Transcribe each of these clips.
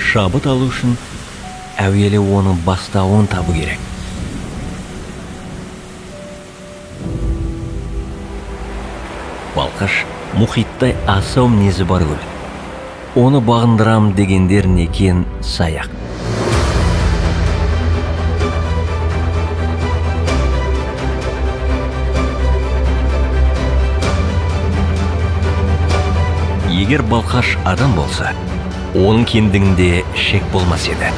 Шабыт алу үшін әуелі оның бастауын табу керек. Балқаш мұхиттай асау мінезі бар көл. Оны бағындырам дегендер некен саяқ. Егер Балқаш адам болса, оның кеңдігінде шек болмас еді.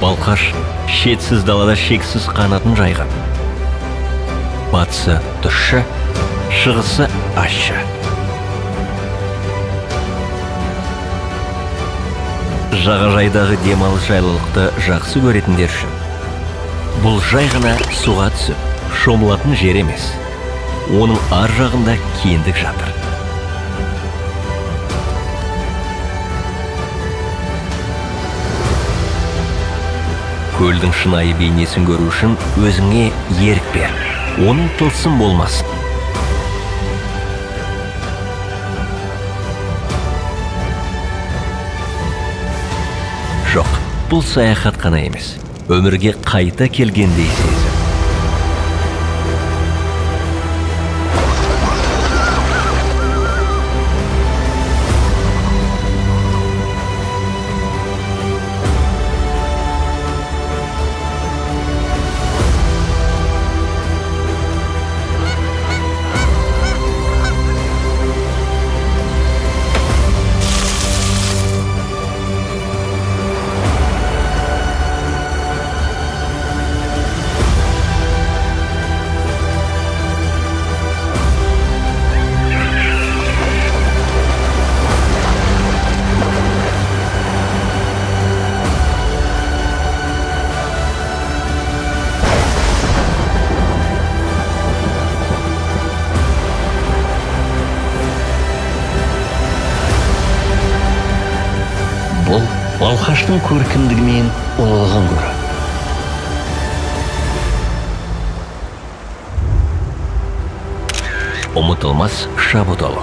Балқаш шетсіз далада шексіз қанатын жайған. Батысы тұщы, шығысы ащы. Жағажайдағы демалыс жайлылықты жақсы көретіндер үшін бұл жай ғана суға түсіп, шомылатын жер емес. Оның ар жағында кендік жатыр. Көлдің шынайы бейнесін көру үшін өзіңе ерік бер. Оның тылсым болмасын. Жоқ, бұл саяхат қана емес. Өмірге қайта келгендей сезім. Бұл Балқаштың көркемдігі мен ұлылығын көру. Ұмытылмас шабыт алу.